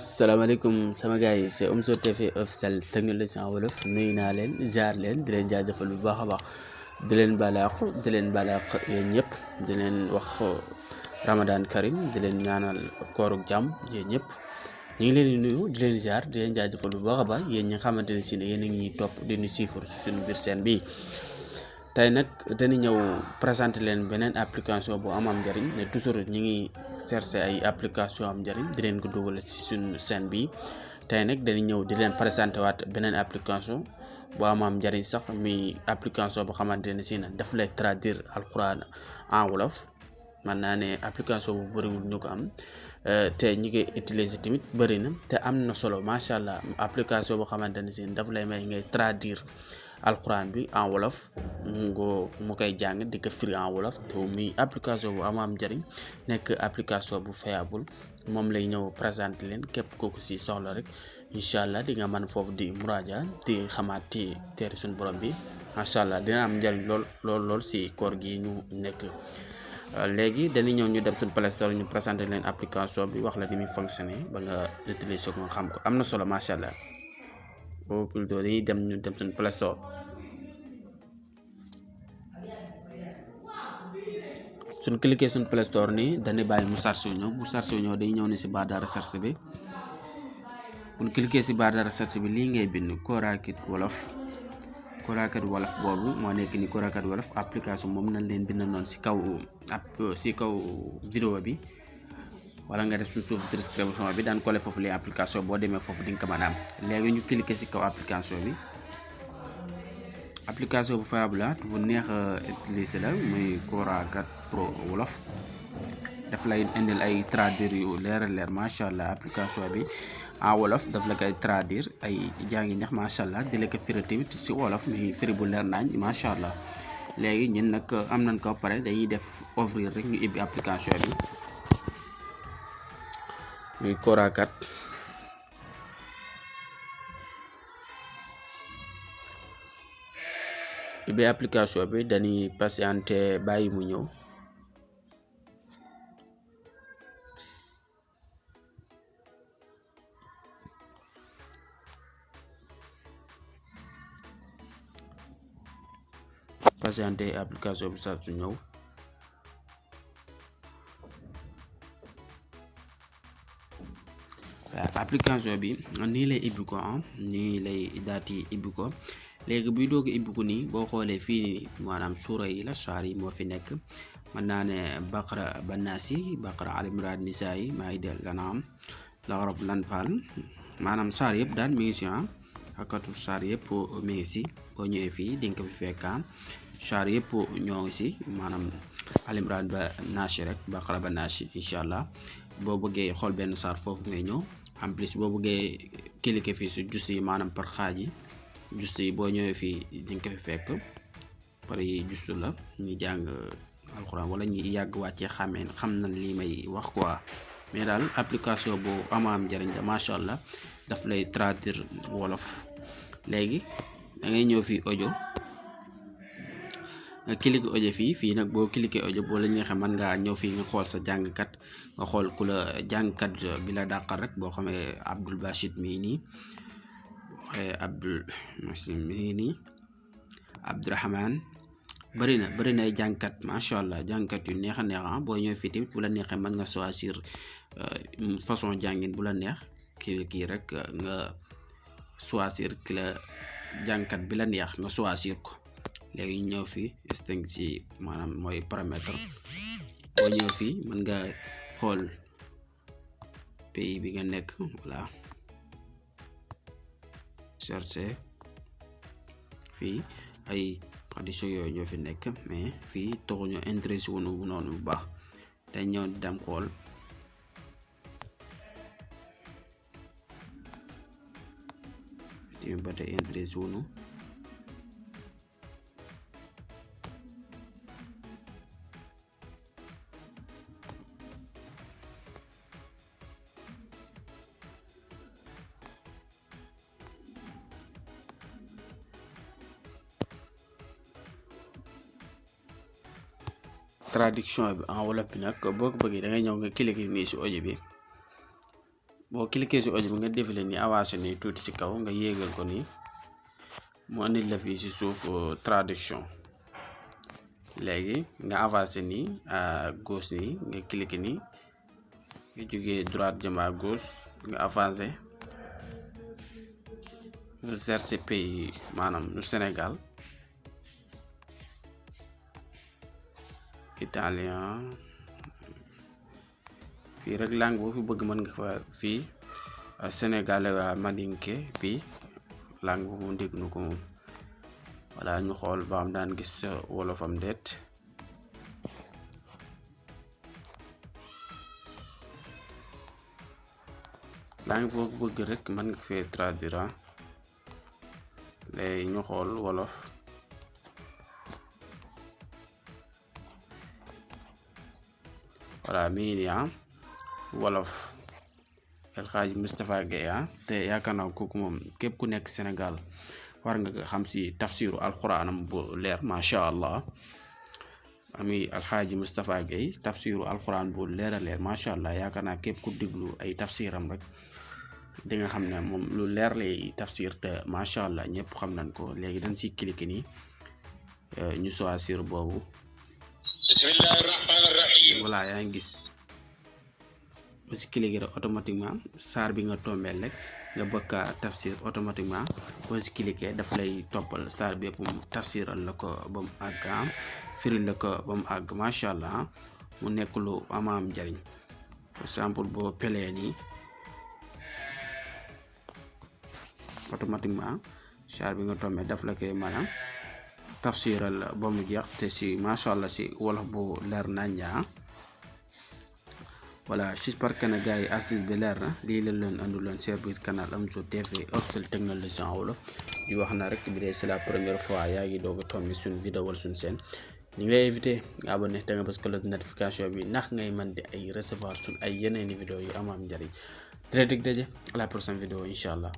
salaamaaleykum sama gars yi c'est Omzo TV officiel technologie en wolof nuyu naa leen ziar leen di leen jaajëfal bu baax a baax di leen balaax yéen ñëpp di leen wax Ramadan Karim di leen ñaanal kooruk jàmm yéen ñëpp ñu ngi leen di nuyu di leen ziar di leen jaajëfal bu baax a baax yéen ñi nga xamante ne si ne yéen a ngi ñuy topp di ñu suivre suñu biir seen bii. tey nag dañu ñëw présenter leen beneen application bu am njariñ ne toujours ñi ngi chercher ay application am njariñ di leen ko dugal ci suñu chaîne bi tey nag dañu ñëw di leen présenter waat beneen application bu am njariñ sax muy application bu xamante ne si na daf lay traduire alquran en wolof man naa ne application bu bëriwul ñu ko am te ñi koy utiliser tamit bëri na te am na solo macha allah application bu xamante ne si daf lay may ngay traduire alquran bi en wolof mu koy jàng di ko firi en wolof te muy application bu am njariñ nekk application bu fiable moom lay ñëw présenter leen képp kooku si soxla rek incha allah di nga mën foofu di muraaja di xamaat ci teeri suñu borom bi macha allah dina am njariñ lool si koor gi ñu nekk. léegi dañuy ñëw ñu dem suñu Play Store ñu présenter leen application bi wax la ni muy fonctionner ba nga utiliser ko nga xam ko am na solo macha allah. au plutôt dañuy dem suñu Play Store suñ cliquer suñu Play Store nii dañuy bàyyi mu chargé ñëw bu chargé ñëw dañuy ñëw ni si barre de recherche bi buñ cliquer si barre de recherche bi lii ngay bind Korakit wolof boobu moo nekk ni Korakit wolof application moom nañ leen bind noonu si kaw vidéo bi wala nga def suuf description bi daan collé foofu les application boo demee foofu di nga ko mën a am léegi ñu cliquer ci kaw application bi application bu fiable la bu neex a utiliser la muy Korakit Pro wolof daf lay indil ay traduire yu leer macha allah application bi en wolof daf la koy traduire ay jàngi neex macha allah di la ko firi tamit ci wolof muy firi bu leer naañ macha allah léegi ñun nag am nañ ko pare dañuy def ouvrir rek ñu ibbi application bi muy Korakit bi application bi dañuy patienter bàyyi mu ñëw patienter application bi saa su ñëw application bi nii lay ibbi ko nii lay daati ibbi ko léegi buy doog ibbi ko nii boo xoolee fii nii maanaam suura yi la saar yi moo fi nekk mën naa ne Baqara ba Naas yi Baqara Ali Imran Nisaa yi Maa'ida An'aam Al-A'raaf Anfaal maanaam saar yëpp daal mi ngi si akatu saar yëpp mi ngi si boo ñëwee fii di nga ko fi fekk saar yëpp ñoo ngi si maanaam Ali Imran ba Naas rek Baqara ba Naas incha allah boo bëggee xool benn saar foofu ngay ñëw en plus boo bëggee cliquer fii si juste yi maanaam par xaaj yi juste yi boo ñëwee fii di nga ko fi fekk par yi juste la ñuy jàng alxuraan wala ñuy yàgg wàccee xàmmee xam na lii may wax quoi mais daal application bu am njariñ la macha allah daf lay traduire wolof léegi da ngay ñëw fii audio nga cliquer audio fii nag boo cliquer audio boo la neexee mën ngaa ñëw fii nga xool sa jàngkat nga xool ku la jàngkat bi la dàqal rek boo xamee Abdul Bashid mii nii Abdurahman bëri na ay jàngkat macha allah jàngkat yu neex a neex boo ñëw fii tamit bu la neexee mën nga choisir façon jàngin bu la neex kii rek nga choisir ki la jàngkat bi la neex nga choisir ko léegi ñu ñëw fii string ci maanaam mooy paramètre boo ñëw fii mën nga xool pays bi nga nekk voilà chercher fii ay conditions yooyu ñoo fi nekk mais fii taxuñu intéressé wu noonu bu baax dañ ñëw di dem xool fii ba tey intéressé wu traduction bi en wolof bi nag boo ko bëggee da ngay ñëw nga cliquer nii si audio bi boo cliquer ci audio bi nga défilé ni avancé ni tuuti ci kaw nga yéegal ko ni mu andil la fii ci suuf traduction léegi nga avancé ni à gauche ni nga cliquer ni nga jógee droite jëm à gauche nga avancé nga chercher pays maanaam lu Sénégal italien fii rek langue boo fi bëgg mën nga fa fii sénégalais waa mandinké bi langue boobu moom dégg na ko moom voilà ñu xool ba am daan gis wolofam deet langue boo bëgg rek mën nga fee traduire léegi ñu xool wolof voilà mi ngi nii wolof El Hadji Moustapha Gueye te yaakaar naa kooku moom képp ku nekk Sénégal war nga xam ci tafsiru alquranam bu leer macha allah ami El Hadji Moustapha Gueye tafsiru alquran bu leer a leer macha allah yaakaar naa képp ku déglu ay tafsiram rek di nga xam ne moom lu leer lay tafsir te macha allah ñëpp xam nañ ko léegi dañ ci cliquer nii ñu choisir boobu. bismillahir rahmanir rahim. voilà yaa ngi gis ba si cliquer rek automatiquement saar bi nga tombeel rek nga bëgg a tafsir automatiquement boo si cliquer daf lay toppal saar bi yëpp mu tafsiral la ko ba mu àgg firil la ko ba mu àgg macha allah mu nekk lu amaam njariñ par exemple boo pelee nii automatiquement saar bi nga tombee daf la koy maanaam tafsiral ba mu jeex te si macha allah si wolof bu leer nañ voilà j'espère que ne gars yi astuce bi leer na lii la leen anduloon seen biir canal Amzo TV officiel technologie en wolof di wax na rek bi dee c'est la première fois yaa ngi doog a tombé suñu vidéo wala suñu chaîne ñu ngi lay invité nga abonné te nga bës cloche de notification bi ndax ngay mën di ay recevoir suñ ay yeneeni vidéo yu am njariñ di la dig daje à la prochaine vidéo incha allah.